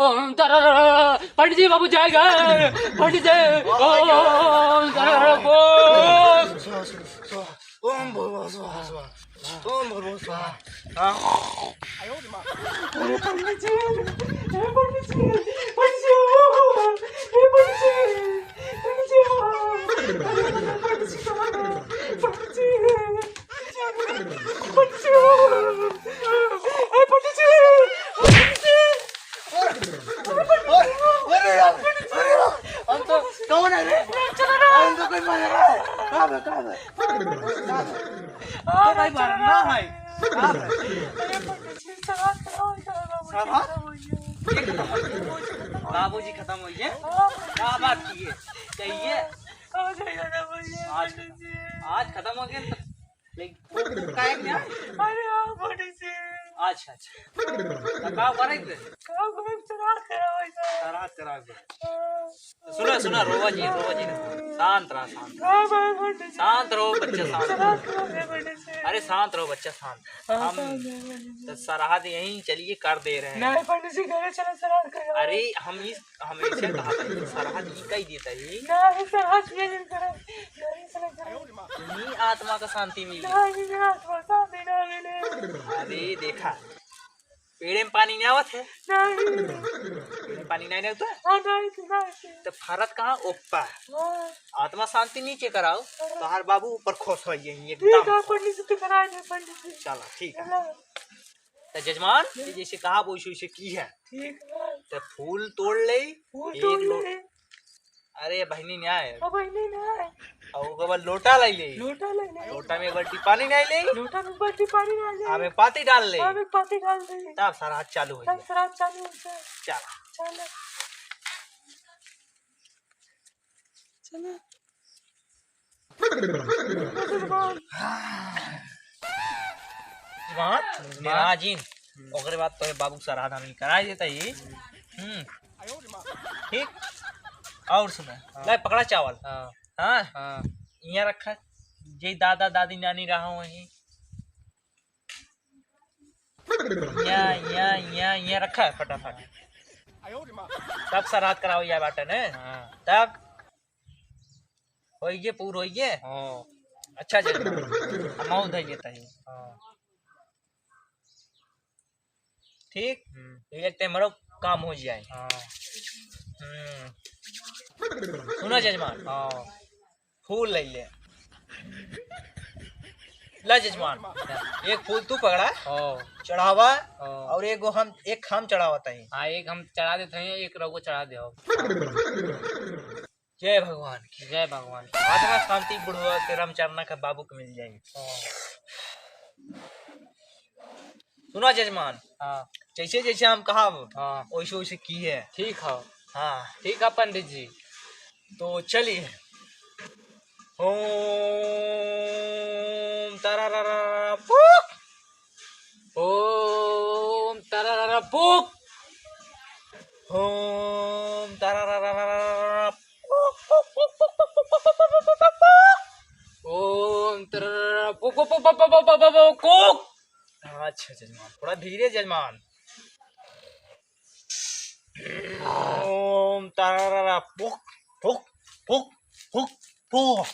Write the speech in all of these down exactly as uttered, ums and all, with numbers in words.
ओम तररर, पंडित जी, बाबू जाएगा। पंडित जी, ओम तररर, ओम। स्वाहा, स्वाहा, स्वाहा, ओम भूर्भुवः स्वाहा, स्वाहा, ओम भूर्भुवः स्वाहा। हाँ। अरे पंडित जी, अरे पंडित जी, पंडित जी, ओ, ए पंडित जी, पंडित जी, ओ, पंडित जी, पंडित जी, पंडित जी, ओ, ए पंडित जी, पंडित जी। अरे यार, अरे यार, हम तो कौन है रे? हम तो कोई मर रहा है। कहाँ पे, कहाँ पे? तो भाई मरना है। कहाँ पे? सरहद? बाबूजी खत्म हो गए। क्या बात की है? चाहिए? आज खत्म, आज खत्म हो गए। लेकिन वो, वो काहे के यहाँ? अरे हाँ, बड़ी से। अच्छा, अच्छा। तो का करे के? का करे, श्राद्ध करावे के। श्राद्ध करावे के। हाँ। तो सुनो, सुनो, रोवा जी, रोवा जी। शांत रहा, शांत रहा। हाँ, हाँ, बड़ी से। शांत रहो, बच्चा, शांत रहो। श्राद्ध करावे, बड़ी से। अरे, शांत रहो, बच्चा, शांत। हाँ, हम शांत रहो, बड़ी से। तो श्राद्ध यहीं चलिए कर दे रहे हैं। नहीं, पंडित जी, घरे चलो, श्राद्ध करावे। अरे, हम इस हमेशा कहा था कि सरहद ही कही देता ही। नहीं, सरहद ये नहीं करे, नहीं, नहीं करे। तुम्ही आत्मा का शांति मिली। नहीं, नहीं, आत्मा शांति ना मिले। अरे देखा, पेड़े में पानी नहीं आवत है। नहीं। पेड़े में पानी नहीं आवत है? हाँ, नहीं, नहीं, नहीं। तो फरत कहाँ? ऊपर। हाँ। आत्मा शांति नीचे कराओ, हाँ। तोहार बाबू ऊपर खुश हो यही ठीक एकदम। है, पंडित जी तो करा दे, पंडित जी। चला, ठीक है। चला। तो जजमान, ये जैसे कहा, वो वैसे वैसे की है। ठीक है। तो फूल तोड़ ले, फूल एक तोड़ लो-, ले। अरे बहिनी न्याय। हाँ, बहिनी न्याय। और ओकर बाद लोटा लाई ले। लोटा लाई ले। लोटा में एक बाल्टी पानी लाई ले। लोटा में एक बाल्टी पानी लाई ले। आमे पाती डाल ले। आमे पाती डाल ले। तब श्राद्ध चालू हो तब जाए। श्राद्ध चालू हो जाए। चल। चल। चला। जजमान, जजमान। हाँ जी। हम्म। ओकरे बाद तोरे बाबू के श्राद्ध हम ही कराई देता ही। हम्म। ठीक? और सुना। हाँ। ले पकड़ा चावल। हाँ। हाँ? हाँ। यहाँ रखा। जे दादा, दादी, नानी रहा वहीं। यहाँ, यहाँ, यहाँ, यहाँ रखा है फटाफट। तब श्राद्ध कराओ या बाटे ने। हाँ। तब होइए, पूर होइए। हाँ। अच्छा जजमान, हम आऊ धइ लेता ही। हाँ। ठीक? हम्म। तो एक टाइम हमारो काम हो जाए। हाँ। हम्म। सुना जजमान? हाँ। फूल ले ले। ला जजमान, एक फूल तू पकड़ा, हाँ। चढ़ावा, हाँ। और एक हम, एक हम चढ़ावत ही। हाँ, एक हम चढ़ा देते हैं, एक रउआ चढ़ा दे हो। जय भगवान की। जय भगवान की। आत्मा शांति बुढ़वा के रामचरना का बाबू के मिल जाए। हाँ। सुना जजमान, हाँ। जैसे जैसे हम कहब, हाँ। वैसे वैसे की है। ठीक है। हाँ। ठीक है पंडित जी। तो चलिए। ओम तरररर पुक। ओम तरररर पुक। ओम तरररर पुक। ओम तरररर पुक, पुक, पुक, पुक, पुक, पुक, पुक। अच्छा जजमान, थोड़ा धीरे जजमान। ओम तरररर पुक, पुक, पुक, पुक, पुक।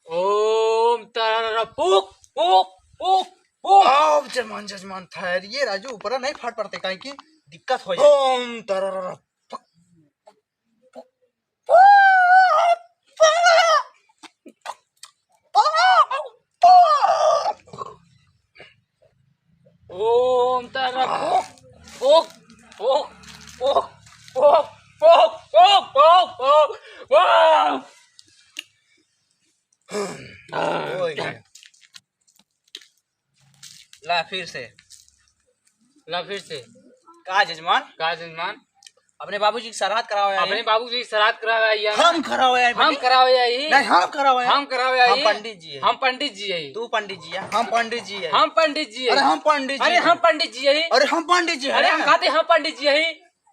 ओम तरररर पुक, पुक, पुक, पुक। अब जजमान, जजमान, ठहरिए राजू, ऊपर नहीं फाट पड़ते, काहे कि दिक्कत हो जाए। ओम तरररर पुक, पुक, पुक, पुक। ओम तारा फूक, फूक, फूक। ओए। ला फिर से। ला फिर से। का जजमान? का जजमान? अपने बाबूजी के श्राद्ध करावे आई। अपने बाबूजी के श्राद्ध करावे आई है। हम करावे आई हम पंडित? करावे आई। नहीं, हम करावे आई। हम करावे आई। हम पंडित जी है। हम पंडित जी है। तू पंडित जी है। हम पंडित जी है। हम पंडित जी है। अरे हम पंडित जी अरे है। हम पंडित जी है। अरे हम पंडित जी है। अरे हम कहते हम पंडित जी है।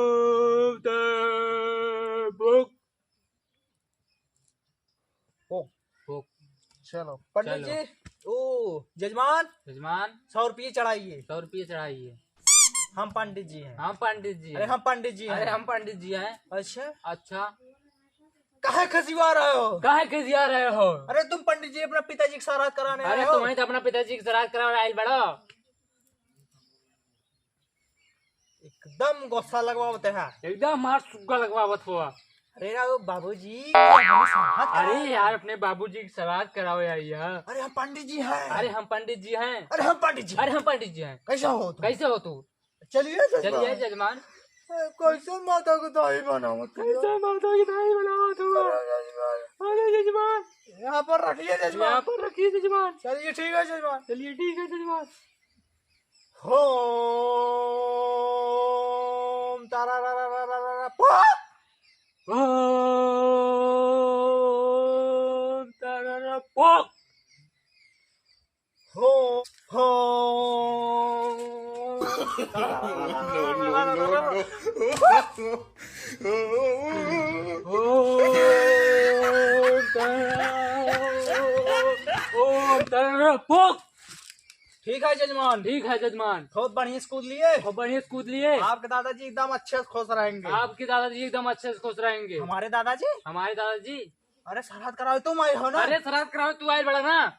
ओम ते भुक। ओ, ओ, चलो पंडित चलो। जी, ओ जजमान, जजमान, सौ रुपये चढ़ाइए। सौ रुपये चढ़ाइए। हम पंडित जी हैं। हम पंडित जी अरे हैं। हम पंडित जी अरे हैं। हम पंडित जी हैं। अच्छा, अच्छा। काहे खिसिया रहे हो? काहे खिसिया रहे हो? अरे तुम पंडित जी अपना पिताजी के श्राद्ध कराने अरे आए हो। तुम्हें तो अपना पिताजी के श्राद्ध करावे आइल बड़ो। एकदम गुस्सा लगवावत है। एकदम मार सुग्गा लगवावत हुआ। अरे यार, वो बाबूजी, ये हमें श्राद्ध करा अरे रहे हैं। यार, अपने बाबूजी की श्राद्ध कराओ यार, यार। अरे हम पंडित जी हैं। अरे हम पंडित जी हैं। अरे हम पंडित जी। अरे हम पंडित जी हैं। कैसा हो तुम? कैसे हो तू? चलिए जजमान। चलिए जजमान। ए, कैसे माता को दाई बनावत हो? कैसे माता की दाई बनावत हो? अरे जजमान। अरे जजमान। यहाँ पर रखिए जजमान। यहाँ पर रखिए जजमान। चलिए ठीक है जजमान। चलिए ठीक है जजमान। होम तारा रा रा रा रा रा रा पो। होम तारा रा पो। हो, हो। No, no, no, no। ओम तरह पोक। ठीक है जजमान। ठीक है जजमान। खूब बढ़िया से कूद लिए। खूब बढ़िया से कूद लिए। आपके दादाजी एकदम अच्छे से खुश रहेंगे। आपके दादाजी एकदम अच्छे से खुश रहेंगे। हमारे दादाजी? हमारे दादाजी। अरे श्राद्ध करावे तुम आए हो ना? अरे श्राद्ध करावे तू आए बड़ा ना।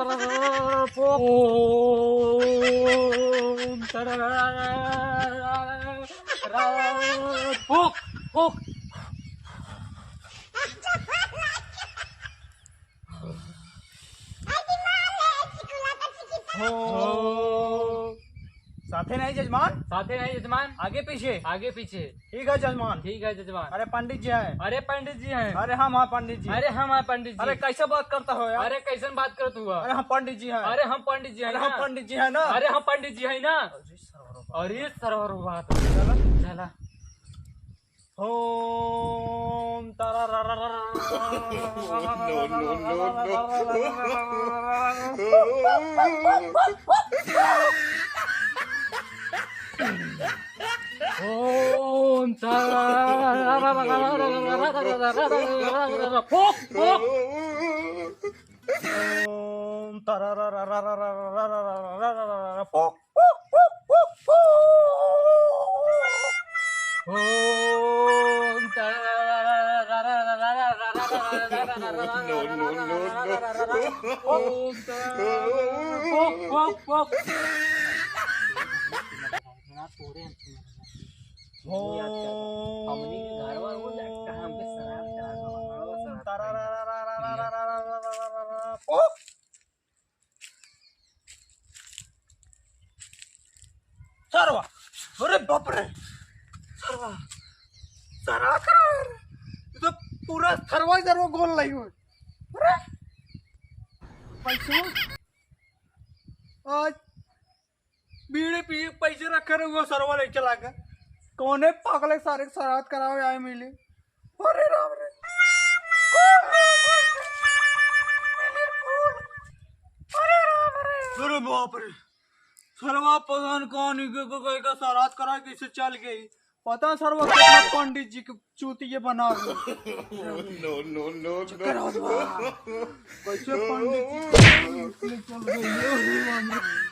तरर, पोक। ओम तरर, पोक, पोक। हो। साथे नहीं जजमान? साथे नहीं जजमान? आगे पीछे? आगे पीछे। ठीक है जजमान। ठीक है जजमान। अरे पंडित जी हैं। अरे पंडित जी हैं। अरे हम हैं पंडित जी। अरे हम हैं पंडित जी। अरे कैसे बात करता हो यार? अरे कैसन बात करत हुआ? अरे हम पंडित जी हैं। अरे हम पंडित जी हैं अरे हम ना। पंडित जी हैं ना। अरे हम पंडित जी हैं ना। अरे सरवर बात। अरे सरवर बात। चला। चला। ओम तरररररर। No, no, no, no। ओम तरररररर। पोक, पोक। ओम तरररररर। पोक। ओम तरररररर। No, no, no, no। ओम तरररररर। पोक, पोक, पोक। हमनी के घरवा हो जाए, कहाँ हमके शराब चढ़ा दो, हमरो शराब तरररररर। पोक। सरवा, अरे बाप रे, सरवा, सरवा करा यार, ये तो पूरा सरवा ही सरवा गोल नहीं हुए। अरे पैसा आज बीड़ी पी के पैसे रखे रहे, वो सरवा ले चला गया। कौने पागल है सारे के सराध करावे आए मिले। अरे राम रे। अरे राम रे। अरे बाप रे। सरवा पता न कौन ही के, के, के, के सराध करा के इसे चल गई। पता न सरवा कितना पंडित जी के चूतिए बना गए। No, no, no, चक्कर no। आवत बा। कैसे पंडित जी के चूतिए चल गई? अरे राम रे।